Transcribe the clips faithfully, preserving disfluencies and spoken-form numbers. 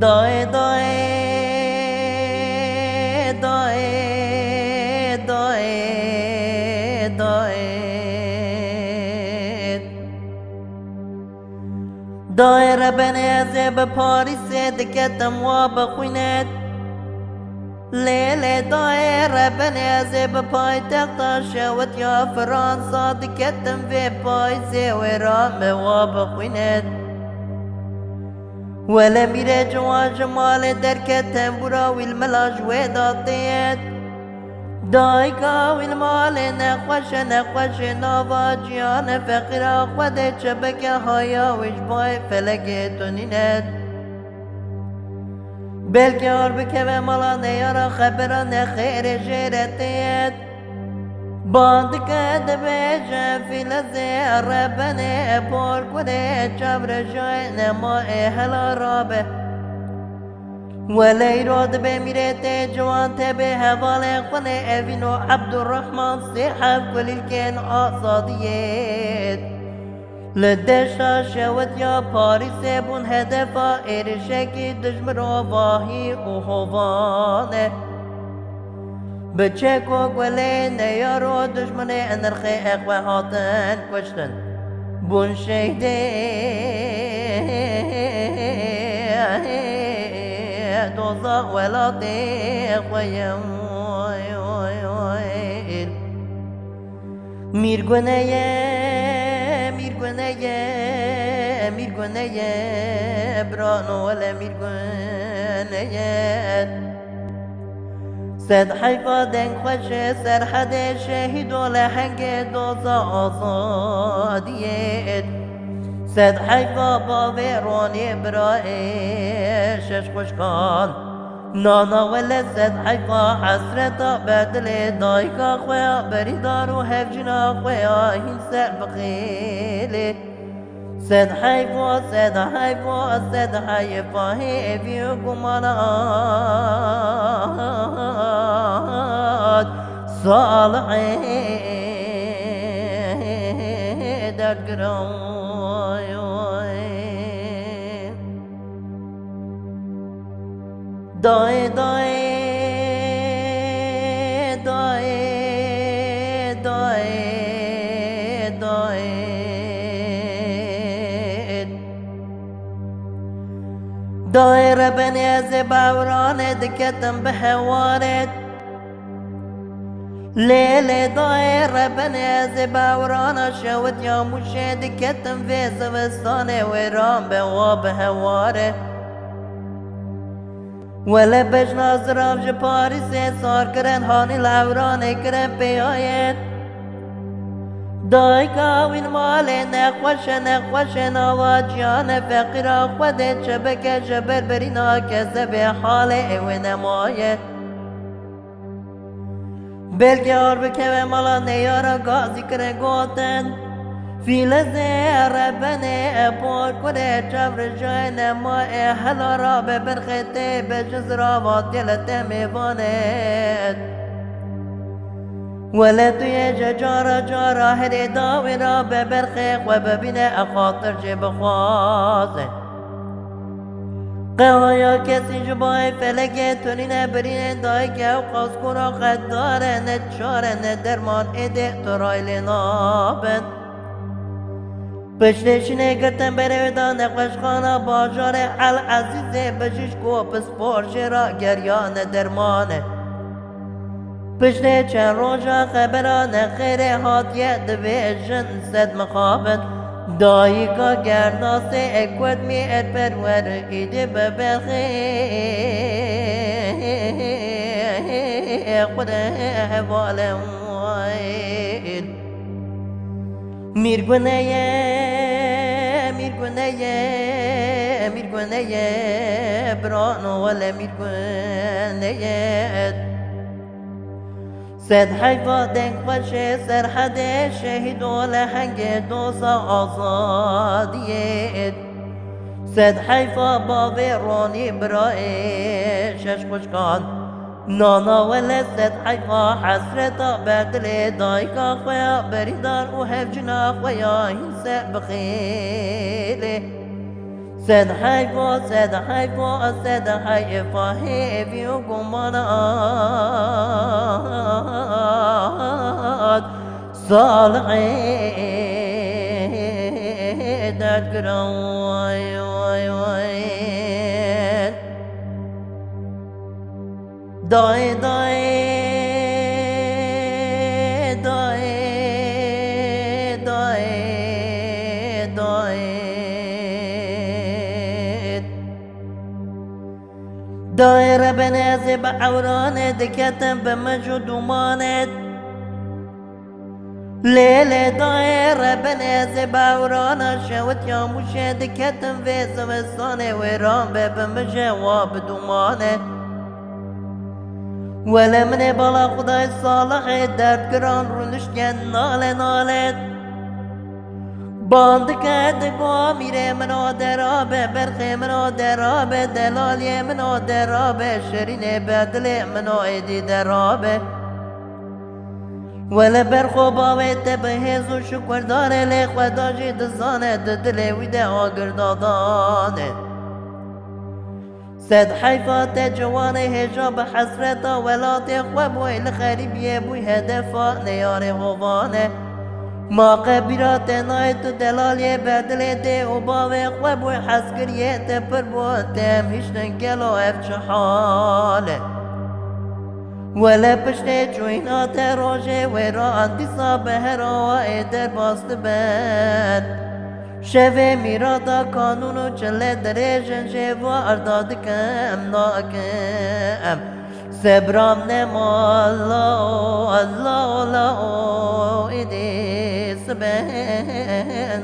Dayê, dayê, dayê, dayê, dayê. Dayê rebenê ez ê bi Parîsê diketim wa bixwînet. Lê, lê dayê rebenê ez ê bi paytexta şewitiya Fransa diketim vê payîzê wêran be wa bixwînet. Wele mîrê ciwan ji malê derket, tembûra wî li mila ji wê de têt. Dayika wî li malê nexweş e, nexweşê nava ciyane, feqîra Xwedê çebeke haya wî ji bayê felekê tunînet. Belkî ar bikeve mala neyara, xebera nexêrê jê re têt. Bandike dibêje Fîlezê rebenê, porkurê çavrejayê nema ê hela rabe. Wele îro dibê mîrê tê ciwan tê bê hevalê xwinê evîno Ebdurrahman sê heft kulîlkên azadiyê. Li deşta şewitiya Parîsê bûn hedefa êrişekî dijmirovahî û hovane. Bi çeko gulê neyaro dijminê nirxê xwe hatin kuştin. Bûn şehîdê doza welatê xwe ye. Mîrgune ye, mîrgune ye, mîrgune ye, birano wele mîrgune ye. Sed heyfa dengxweşê Serhedê şehîdo lehengê doza azadiyê. Sed heyfa bavê ronê birayê şeş xwişkan. Nana wele sed heyfa hesreta berdilê dayika xwe ya berîdar û hevjina xwe ya hîn ser bixêlê. Sed heyfa, sed heyfa, sed heyfa hêvî û gumanat salihê derdgiran. Dayê, dayê, dayê, dayê, dayê. Dayê rebenê ez ê bawiranê diketim bi hewarê. Lê, lê dayê rebenê ez ê bawirana şewitiya Mûşê diketim vê zivistanê wêran be wa bi hewar e. Wele bejna zirav ji Parîsê sar kirin, hanî li ewranê kirin pêyayên. Dayika wî li malê nexweş e, nexweşê nava ciyan e, feqîra Xwedê çi bike ji ber birîna kezebê halê ê wê nemaye. Belkî ar bikeve mala neyara gazî kire gotin. Fîlezê rebenê e por kurê çevrijayê nema ê hela rabe berxê tê be ji zirava têle te mêvanet. Wele tu yê ji cara cara herê dawê rabe berxê xwe bibîne e xatir jê bixwaze. Qehaya kesî ji bayê felekê tunîne birînên dayikê ew qas kûr a qedar e, ne çare ne derman êdî tu ray lê nabin. Piştê şînê girtin berê wê da nexweşxana bajarê El Ezîzê bijîşk û pispor jê ra geriya ne derman e. Piştê çend roja xebera nexêrê hatiye dibêjin sed mixabin. Dayika gerdasê e kurd mî er perwer îdî bi berxê xwe hevalên. Mîrgune ye, mîrgune ye, mîrgune ye, birano wele mîrgune ye. Sed heyfa dengxweşê Serhedê şehîdo lehengê doza azadiyê. Sed heyfa bavê ronî birayê şeş xwişkan. Nana wele sed heyfa hesreta berdilê dayika xwe ya berîdar û hevcina xwe ya hîn ser bixêlê. Sed heyfa, sed heyfa, sed heyfa, hêvî û gumanat Salihê derdgiran, way, way, way. Dayê, dayê, dayê, dayê, dayê, dayê. Dayê Rebê, ez ê bi ewranê diketim bi mij û dûmanê. Lê, lê dayê Rebê, ez ê bi ewrana şewitiya Mûşê diketim vê zivistanê wêran be bi mijê wa bi dûmanê. Wele min ê bala Xwedayê Salihê derdgiran rûniştiye nale, nale. Ban dike digo mîrê min a dera be, berxê min a dera be, delaliyê min a dera be, şirînê bedilê min a êdî dera be. Wele berxo bavê te bi hêz û şukurdar e, lê Xweda jî dizane di dilê wî de agir dadane. Sed heyfa te ciwanê hêja bi hesreta welatê xwe bûyî, li xerîbiyê bûyî hedefa neyarê hovane. Ma qe bîra te nayê tu delaliyê bedilê dê û bavê xwe bûyî hezkiriyê te pir bû, te em hiştin gelo ev çi hal e? Wele piştê çûyîna te rojê wêran dîsa bi her awayê derbas dibin. Şevê mîrada kanûn û çile dirêjin jê va arda dikim nakim. Sebram nema la o, la o, la o, îdî sibê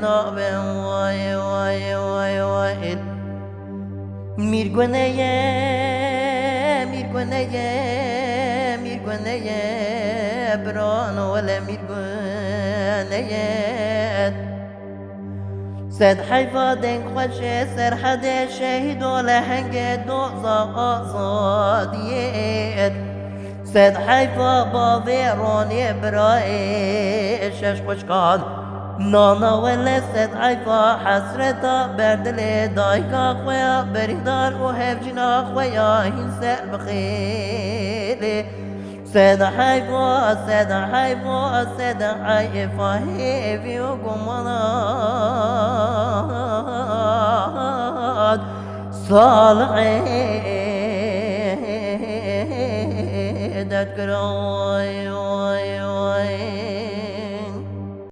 nabin. Way, way, way, way. Mîrguneye, mîrguneye, mîrguneye, birano wele mîrguneye. Sed heyfa deng xweşê Serhedê şehîdo lehengê doza azadiyê. Sed heyfa bavê ronê birayê şeş xwişkan. Nana wele sed heyfa hesreta berdilê dayika xwe ya birîndar û hevjîna xwe ya hîn ser bi xêlê. Sed heyfa, sed heyfa, sed heyfa hêvî û gumanat Salihê derdgiran.